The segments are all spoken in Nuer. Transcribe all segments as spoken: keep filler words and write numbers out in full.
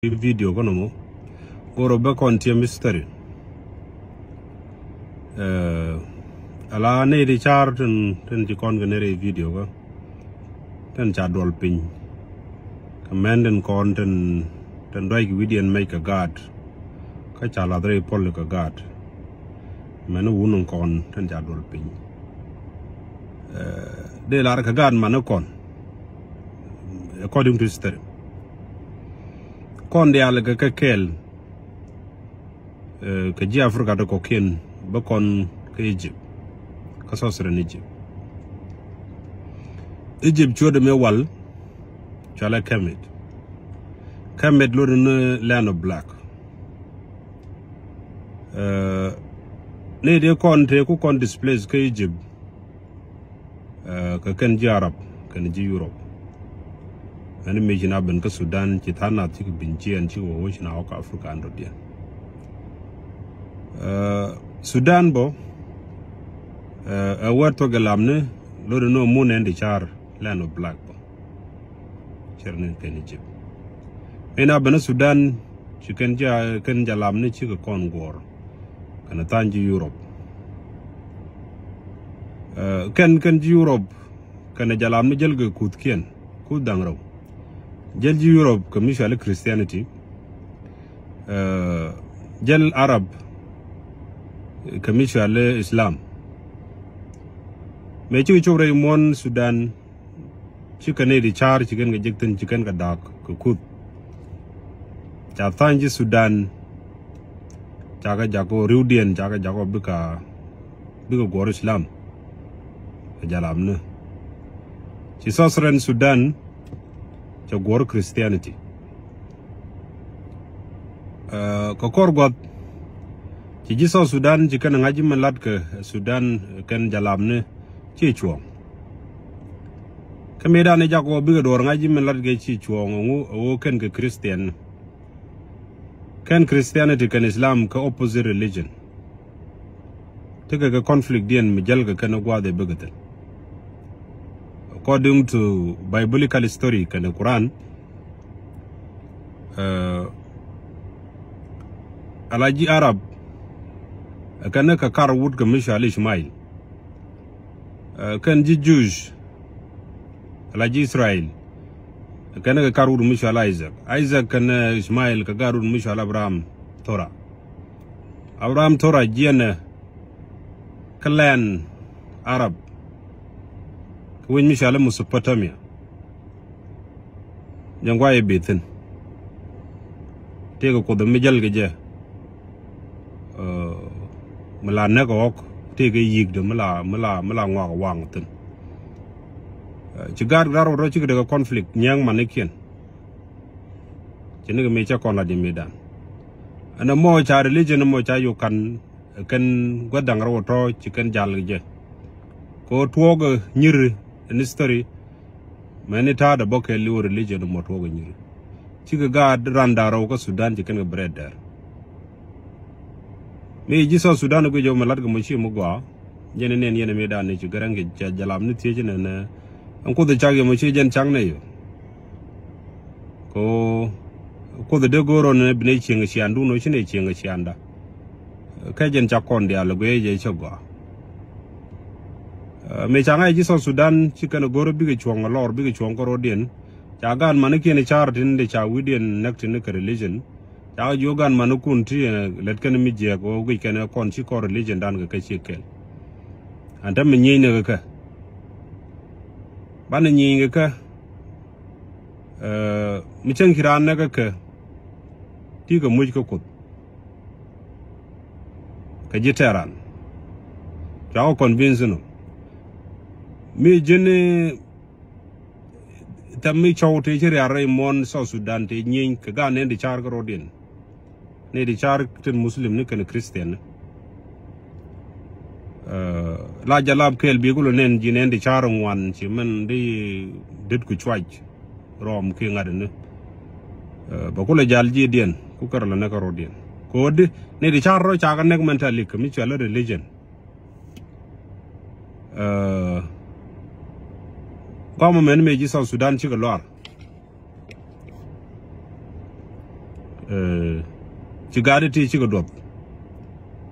video kä nɔmɔ. Goro bɛ kɔn tiɛ mystery. Ala nɛy ti car tin, tin ci kɔn kɛ nɛr i̱ video kä tin ca duɔl piny. Kɛ mɛn tin kɔn tin, tin duac kɛ wi̱diɛn mɛc kɛ gaat. Kä ca lath rɛy puɔl kɛ gaat. Mɛn wun in kɔn tin ca duɔl piny. Dee lar kɛ gaat man in kɔn. According to history, kɔn diaal kɛ kɛ kɛɛl kɛ ji̱ Africa ti kɔkiɛn bä kɔn kä Egypt, kä Southern Egypt. Egypt cuɔt mi wal cualɛ Kemet. Kemet lot ni land of black. Ni di kɔn te ku kɔn displace kä Egypt. Kɛ kɛn ji̱ Arab kɛn ji̱ Europe. Ɛn mi ci na ben kä Sudan ci tha̱a̱ŋ nath cikɛ bin ciɛɛn cikɛ wä wä ci na wä kä Africa ɛn dɔ̱diɛn. Sudan bä ɛ wä thuɔk ɛ lamni lot ɛn ɔ mun ɛn di car land of black bä. Cɛr ni kɛn Egypt. Ɛn a ben kä Sudan ci kɛn ja kɛn ja lamni cikɛ kɔn guɔr kɛn tha̱a̱ŋ ji̱ Europe. Kɛn kɛn ji̱ Europe kɛn jalam ni jäl kɛ kuthkiɛn kuth da̱ŋ rɛw. Jäl ji̱ Europe kɛ mi cuali Christianity. Jäl Arab kɛ mi cuali Islam. Mëë cikɛ cop rɛy muɔ̱n Sudan. Cikɛ nɛy ti car cikɛn kɛ jek thi̱n cikɛn kɛ da̱a̱k kɛ kuth. Ca tha̱a̱ŋ ji̱ Sudan. Cakɛ jakɔ riwdiɛn cakɛ jakɔ bikɛ bikɛ guɔr Islam. Kɛ jalamni ci Southern Sudan. Cɛ guɔr Christianity. Kɛ kɔr gua̱th ci ji̱ South Sudan ci kɛn ŋa̱c ji̱ mi lat kɛ Sudan kɛn jalamni. Ci cuɔ̱ɔ̱ŋ kä mëëdan i̱ jak wä bikɛ duɔ̱ɔ̱r ŋa̱c ji̱ mi lat kɛ ci cuɔ̱ɔ̱ŋ ŋu ɛ wä kɛn kɛ Christian. Kɛn Christianity kɛn Islam kɛ opposite religion. Tekɛ kɛ conflict diɛn mi jäl kɛ kɛn gua̱a̱th ɛ bikɛ thi̱n. According to biblical story kɛn Quran. Ala ji̱ Arab kɛn kɛ kar wut kɛ mi cuali Ishmael. Kɛn ji̱ Jewish ala ji̱ Israel. Kɛn kɛ kar wut mi cuali Isaac, Isaac kɛn Ishmael kɛ gar wut mi cuali Abraham Thora. Abraham Thora jiɛnɛ kä lɛn Arab kɛ wec mi cuali Mesopotamia. Jɛn guay i̱ bi thi̱n tëëkɛ kuoth mi jäl kɛ jɛ. Mi la näk ɣɔk tëëkɛ yi̱kdɛ mi la mi la mi la ŋɔak waŋ thi̱n. Ci gaat rar wä rɔ cikɛ tekɛ conflict nyia̱a̱ŋ manikiɛn. Ci nikɛ mi cɛ kɔn la di mi dan. Ɛn ɛmɔ ca religion ɛmɔ ca yokan kɛn gua̱th da̱ŋ rɛw tɔ̱ ci kɛn jal kɛ jɛ. Kɛ ɣöö tuɔɔk nyiri in history. Mɛni ta̱a̱dɛ bä kɛ liw religion mɔ tuɔɔk nyiri. Cikɛ gaat ran da̱ŋ rɛw kä Sudan ci kɛn kɛ bɛ rɛt dɛr. Mi ji̱ South Sudan guic ɣöö mɛ la̱t kɛ mɔ ci mɔ gɔaa. Jɛn in nɛn yɛn mi dan ni ci gɛrɛŋ kɛ ca jalam ni thiec nɛnɛ. Ɛn kuoth cak yɛ mɔ ci jɛn cak nɛ yɔ. Ko kuoth dee go̱o̱r ɣän bi nɛ cieŋ ciandun ɣän ci nɛ cieŋ cianda. Kä jɛn cak kɔn diaal guic jɛ cɛ gɔaa. Mëë ca ŋa̱c ji̱ South Sudan ci kɛn go̱o̱r bikɛ cuɔ̱ŋ lɔr bikɛ cuɔ̱ŋ kä ro̱diɛn. Ca gaat manikiɛn car tin de ca wi̱diɛn näk tin kɛ religion. Ca jiök gan manikun ti lät kɛn mi jiɛk ɣöö guic kɛn kɔn ci kɔn religion dan kɛ kä ci kɛl. An te mi nyieny ni kɛ kɛ banɛ nyieny kɛ kɛ. Mi cäŋ ci raan nɛ kɛ kɛ ti kɛ muc kä kuoth. Kɛ ji̱ tɛran cua kɛ convince nɔ mi ji̱n. Thɛm mi cɔw tëë ci rial rɛy muɔ̱n South Sudan tëë nyieny kɛ gaat nɛn di car kä ro̱diɛn. Nɛn di car tin Muslim ni kɛn Christian ni. La jalab kɛɛl bi kulɛ nɛn ji̱ nɛn di car ŋuan ci mɛn di dit ku cuac rɔm ki ŋa̱t ni. Bɛ kulɛ jal ji̱ diɛn ku kɛr lɛ nɛ kä ro̱diɛn. Ko̱di nɛn di car rɔ ca kɛ nɛk mɛn ta lik kɛ mi cual religion. Guamɔ mɛn mëë ji̱ South Sudan cikɛ luar. Ci gaat ti cikɛ duɔth.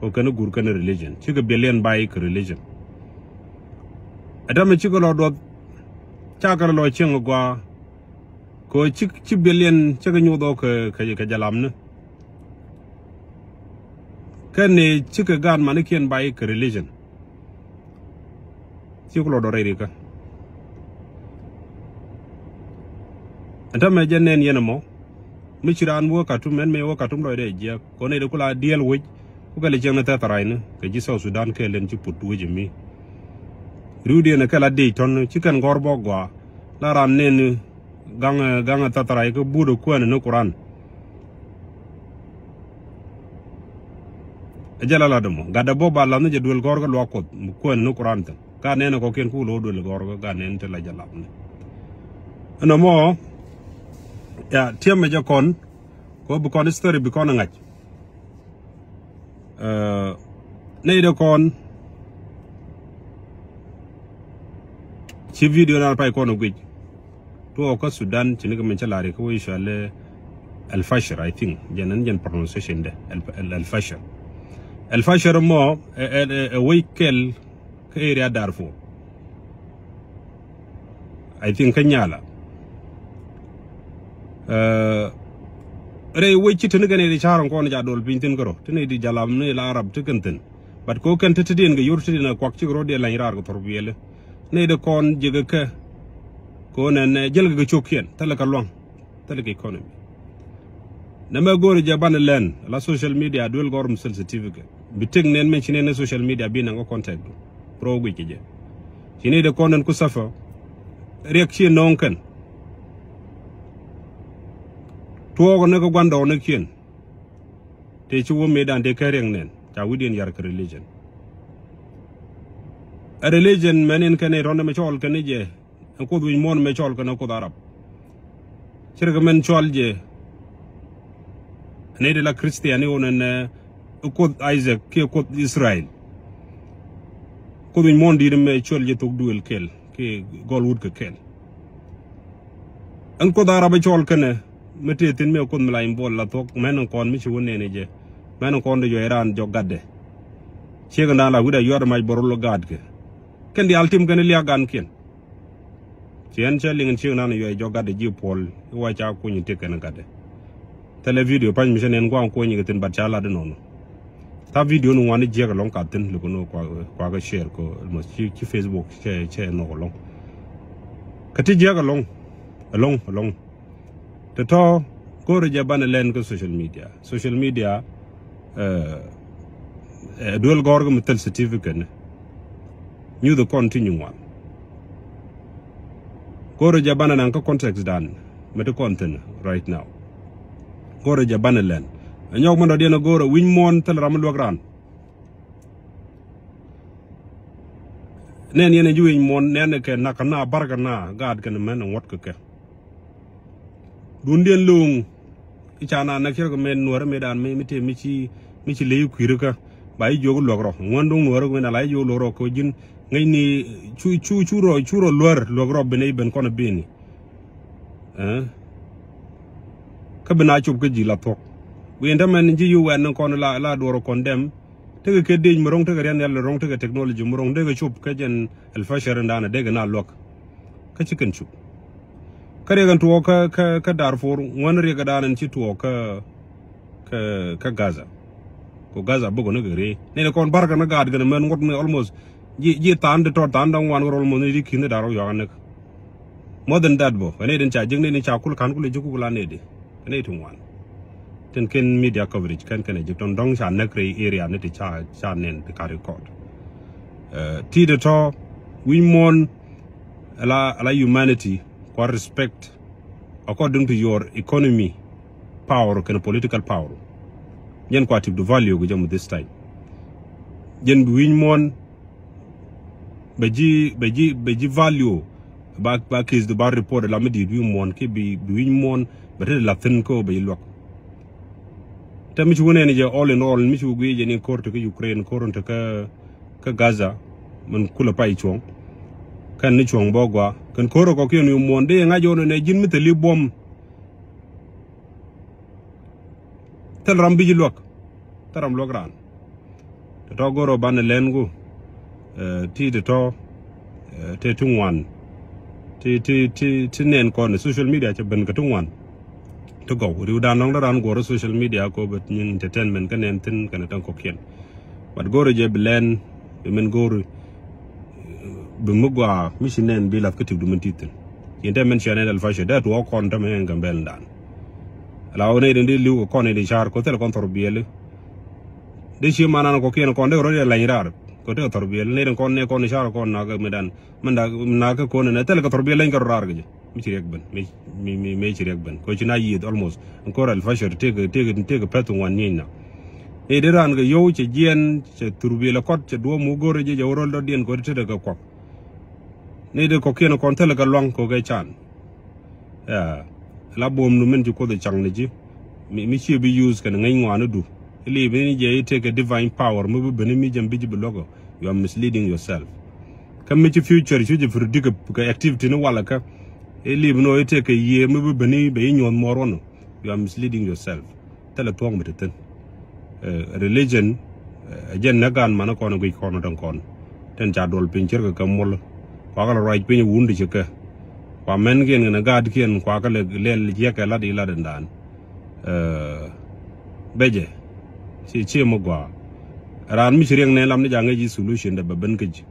Kɛ kɛn gur kɛn religion, cikɛ billion bay kɛ religion. Ɛ tämɛ cikɛ lɔ duɔth. Ca kɛ lɔ cieŋ gɔaa. Kɛ ci ci billion cikɛ nyuth ɔ kɛ kɛ jalamni. Kɛn ni cikɛ gaat manikiɛn bay kɛ religion. Ci kulɔ dɔ rɛy rikä. Ɛn tämɛ jɛ nɛn yɛn ɛmɔ. Mi ci raan wä Katum, ɛn mi wä Katum lɔcdɛ jiɛk kɔn nɛy dee kula diɛl wec. Ku kɛ lɛ cieŋ ni thɛth rac ni kɛ ji̱ South Sudan kɛɛl ɛn ci put wec ɛmi. Riwdiɛn ɛ kɛ la diec tɔn ci kɛn gɔr bɔ gɔaa. La raan nɛn ni gaŋ gaŋ thɛth rac kä but ɛ kuɛn ni Kuran. Ɛ jɛ la lat ɛmɔ gatdɛ bɔ ba lath ni jɛ duel gɔr kä luak Kuɔth mi kuɛn ni Kuran thin. Ka nɛn ɛ kɔkiɛn ku lo̱o̱ duel gɔr kä ka nɛn ti la jɛ lath ni. Ɛn ɛmɔ ya tiɛmɛ jɛ kɔn. Kɔ bi kɔn history bi kɔn ŋa̱c. Nɛy dee kɔn ci video na pay kɔn guic. Tuɔɔk kä Sudan ci ni kɛ min cä lari kä wee cɔal Al Fashir, I think jɛn ɛn jɛn pronunciation de Al Fashir. Al Fashir mɔ ɛ wec kɛl kä area Darfur. I think kä nyala. Rɛy wec ci tini kɛn iti ca̱r in kɔn ca dol piny thin kärɔ tini iti jalam ni la Arab ti kɛn thin. But ko kɛn ti ti diɛn kɛ yor ti diɛn a kuak cik rɔ diɛ lany raar kɛ thor biɛli. Ni iti kɔn jek kɛ ko nɛn jɛl kɛ kɛ cok kiɛn thilɛ kɛ luaŋ. Thilɛ kɛ economy. Nɛ mɛ go̱o̱ri jɛ banɛ lɛn la social media duel gɔr mi sensitive kɛ bi tek nɛn mɛ ci nɛn ni social media bi naŋ kɛ contact du. Pro guic kɛ jɛ ci ni de kɔn nɛn ku safa. Riɛk ci nɔŋ kɛn. Tuɔɔk ni kɛ guandɔk ni kiɛn. Te ci wä medan te kɛ riɛk nɛn ca wi̱diɛn yar kɛ religion. A religion mɛn in kɛn in rɔndɛ mɛ cɔɔl kɛn ni jɛ. Ɛn kuoth wi̱c muɔ̱ɔ̱n mɛ cɔl kɛn ɛ kuoth Arab. Cir kɛ mɛn cɔl jɛ. Nɛy ti la Christian iwon ɛn ɛ kuoth Isaac kiɛ kuoth Israel. Kuoth wi̱c muɔ̱ɔ̱n di̱i̱t mɛ cɔl jɛ thok duël kɛl kiɛ gɔl wut kɛ kɛl. Ɛn kuoth Arab ɛ cɔl kɛn ɛ mɛ tëë thi̱n mɛ kuoth mi la in buɔl la thuɔk mɛn in kɔn mi ci wä nɛn ɛ jɛ. Mɛn in kɔn dee jɔc raan jɔk gatdɛ. Ciek in daan la wi̱cdɛ yuɔt ɛ mac bä rol ɛ gaatkɛ. Kɛn diaal tim kɛn ɛ liak gankiɛn. Ci ɛn cä liŋ in cieŋ nan yuɛc jɔk gatdɛ ji̱ puɔl i̱ wa ca kuny in tiek kɛn gatdɛ. Thilɛ video pa̱ny mi cä nɛn gua̱a̱ŋ kuɔny ikɛ thi̱n bat ca lat inɔnɔ. Tha video ni ŋuan i̱ jiɛk ɛlɔŋ kat thi̱n likɛ ni kuakä share kɛ almost ci Facebook cɛ cɛ nɔk ɛlɔŋ. Kä ti jiɛk ɛlɔŋ ɛlɔŋ ɛlɔŋ. Tɛ tɔ go̱o̱rɛ jɛ banɛ lɛn kä social media. Social media ɛ duel gɔrkä mi thil certificate ni. Nyuth kɔn ti nyu ŋuan. Go̱o̱rɛ jɛ banɛ naŋ kä context dan mi ti kɔn thin right now. Go̱o̱rɛ jɛ banɛ lɛn ɛ nyɔk mi dɔ̱diɛn ɛ go̱o̱rɛ wi̱ny muɔ̱ɔ̱n thil ram mi luäk ran. Nɛn yɛn ɛ ji̱ wi̱ny muɔ̱ɔ̱n nɛn ɛ kɛ nak kɛ na bar kɛ na gaat kɛn mɛn ɛ ŋuɔ̱t kɛ kɛ. Dundiɛn lo̱o̱ŋ i̱ ca na näk cärkɛ mɛ nuäärä mëëdan mi mi tëë mi ci mi ci ley kui̱rikä. Ba i̱ jiök luäk rɔ ŋuän duŋ nuäärä mëëdan la i̱ jiök luäk rɔ kɛ ji̱n ŋäcni cu cu cu rɔ cu rɔ luäär luäk rɔ ben i̱ ben kɔn i̱ beni. Kä bi na cop kä ji̱ la thuɔ̱k. Wi̱i̱n tämɛn ji̱ yu wɛn ni kɔn la la duɔr kɔn dɛm. Tekɛ kɛ dec mi ro̱ŋ tekɛ riɛn nhial ro̱ŋ tekɛ technology mi ro̱ŋ tekɛ cop kä jɛn Al Fashir in daanɛ dekɛ na luäk. Kä ci kɛn cuk. Kä riɛk ɛn tuɔɔk kä kä kä Darfur ŋuän riɛk ɛ daanɛ ci tuɔɔk kä kä kä Gaza. Ku Gaza bikɔ ni kɛ ree ni ni kɔn barkɛ ni gaat kɛn mɛn ŋuɔt mi almost ji̱ ji̱ than di tɔt than dɔŋ wan kɛ almost ni di ki̱n di da̱r wä yuak anek. More than that bɔ kɛ ni din ca ji̱k ni ni ca kul ka̱n kul ji̱k kuk la ni di. Kɛn i̱ ti ŋuan tin ken media coverage kɛn kɛn ɛ ji̱ tɔn dɔ̱ŋ ca näk rɛy area ni ti ca ca nɛn ti ka record. Ti ti tɔ wi̱ny muɔ̱ɔ̱n ala ala humanity kua respect according to your economy power kɛn political power. Jɛn kua tip du value kɛ jɛ mu this time. Jɛn bi wi̱ny muɔ̱ɔ̱n bɛ ji̱ bɛ ji̱ bɛ ji̱ value. Ba ba case du ba report la mi di̱i̱t wi̱i̱ muɔ̱ɔ̱n kiɛ bi bi wi̱i̱ muɔ̱ɔ̱n bɛ te la thin kä bɛ ji̱ luäk. Te mi ci wä nɛn jɛ all in all mi ci wä guiɛ jɛ ni ko̱r te kä Ukraine ko̱r te kä kä Gaza. Min kulɛ pay cuɔ̱ŋ kɛn ni cuɔ̱ŋ bä gua kɛn ko̱r kɔkiɛn wi̱i̱ muɔ̱ɔ̱n dee ŋa̱c ɣän nɛ ji̱n mi thil i̱ buɔ̱m. Thil ram bi ji̱ luäk. Thil ram luäk raan. Tɔ̱tɔ̱ go̱r ɔ banɛ lɛn gu. Ti tɔ̱tɔ̱ ti ti ŋuan. Ti ti ti ti nɛn kɔn social media cɛ ben kɛ ti ŋuan. Ti gɔw riwdan nɔŋ dee raan guɔr social media ko bɛ nyin entertainment kä nɛn thin kɛn tɛn kɔkiɛn. But go̱r jɛ bi lɛn bi min go̱r bi mi gɔaa mi ci nɛn bi lath kä tik du min ti thin. Yin tɛ min cia nɛn alfasha dee tuɔɔk kɔn tɛ min ɛn Gambɛl dan. La wä nɛy din di li̱w kɛ kɔn in di car ko thil kɔn thor biɛli. Di ci manan kɔkiɛn kɔn di rɔ di lɛny rar ko ti kɛ thor biɛli nɛy din kɔn nɛ kɔn di car kɔn nak mi dan. Min dak nak kɛ kɔn in thil kɛ thor biɛli lɛny kɛ rɔ rar kɛ jɛ. Mi ci riɛk ben mi mi mi mi ci riɛk ben ko ci na yieth almost. Kor alfashir tëk tëk tëk pɛth ŋuan nyieny na. I̱ di ran kɛ yow cɛ jiɛn cɛ thurbil kɔt cɛ duɔm mu go̱r jɛ jɛ wä rol dɔ̱diɛn ko ti tëk kɛ kuak. Ni di kɔkiɛn kɔn thil kɛ luaŋ ko kɛ can. Ya la buɔm nu min ci Kuoth caŋ ni ji̱. Mi mi ci bi use kɛn ŋäc ŋuan du. Ili bi ni jɛ i̱ tëk kɛ divine power mi bi ben mi jɛm bi ji̱ bi luɔk. You are misleading yourself. Kä mi ci future cu jɛ predict kɛ activity ni walɛ kä. Ili bi ni ɔ i̱ tëk kɛ yiëë mi bi ben i̱ bɛ i̱ nyuɔ̱th muɔɔr wänɔ. You are misleading yourself. Thilɛ thuɔ̱k mi te thi̱n. Religion ɛ jɛn nɛ gan manä kɔn guic kɔn däŋ kɔn. Tin ca duɔl piny cir kɛ kɛ muɔl. Kua kɛ lɛ ruac piny wun di ci kɛ. Kua mɛn kiɛn kɛn gaat kiɛn kua kɛ lɛ lɛl jiɛkɛ lat i̱ lat in daan. Bɛ jɛ ci ci mi gɔaa. Raan mi ci riɛŋ nɛ lam ni jaŋ ŋäc ji̱ solution dɛ bɛ ben kä ji̱.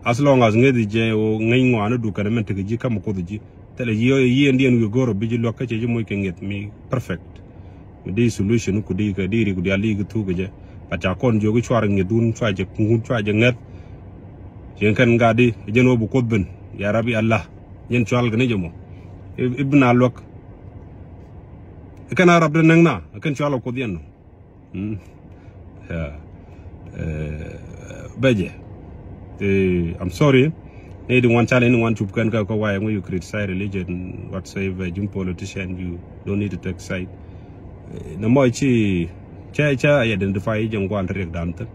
As long as ŋäth jɛ ŋäc ŋuan du kɛn mɛn tekɛ ji̱ kä mi Kuoth ji̱. Thilɛ yiëë yiëë ndiɛn wi̱i̱ go̱o̱r ɔ bi ji̱ luäk kä cɛ ji̱ moc kɛ ŋi̱eth mi perfect. Mi di solution ku di kɛ di rik dial di kɛ thuk kɛ jɛ. But ca kɔn jiök i̱ cuar ŋi̱eth wun cua jɛ ŋun cua jɛ ŋɛth. Cieŋ kɛn gat di jɛn wä bi Kuoth ben ya Rabbi Allah. Jɛn cual kɛ ni jɛ mɔ i̱ bi na luäk. I̱ kɛn a rap di näŋ na i̱ kɛn cual kɛ Kuoth yɛn nɔ. Bɛ jɛ. I'm sorry. Ni di ŋuan challenge ni ŋuan cup kɛn kä kä why when you criticize religion whatsoever, jim politician, you don't need to take side. Nɛ mɔ ci cɛ cɛ identify jɛ ŋuan riɛk dan thin.